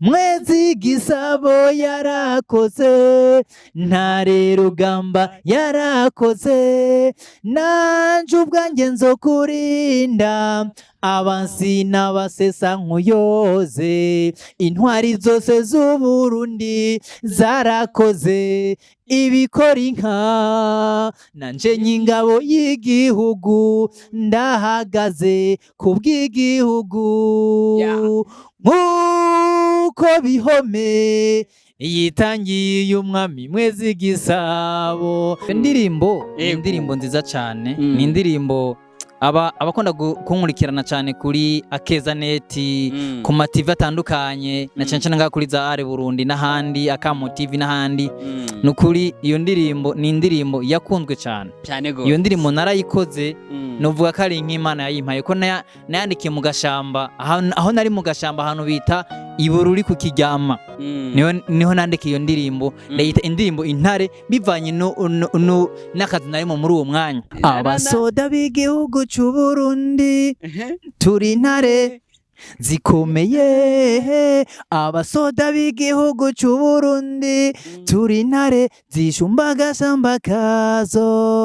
Mwezi Gisabo yarakoze, Ntare Rugamba yarakoze, nanje ubwanjye nzokurinda abansi n'abasesa nkuyoze. Intwari zose z'Uburundi zarakoze ibikora inka, nanje nyingabo y'igihugu ndahagaze kubw'igihugu. Nk'uko bihome yitangiye umwami Mwezi Gisabo. Indirimbo ni indirimbo nziza cyane. Ni indirimbo aba abakunda kunkurikirana cyane kuri Akeza Net, ku ma TV atandukanye, na cyane cyane ngaha kuri za Are Burundi n'ahandi, Akamo TV n'ahandi. Nukuri iyo ndirimbo ni indirimbo yakunzwe cyane. Cyane gose. Iyo ndirimbo narayikoze, nuvuga ko ari nk'Imana yayimpaye, ko nayandikiye mu gashamba, aho nari mu gashamba, ahantu bita Ibururi ku Kiryama. Niho nandika iyo ndirimbo. Ndayita indirimbo Intare bivanye n'akazi narimo muri uwo mwanya. Abasoda b'igihugu c'u Burundi turi intare zikomeye, abasoda b'igihugu c'u Burundi turi intare zishumba agashamba kazo.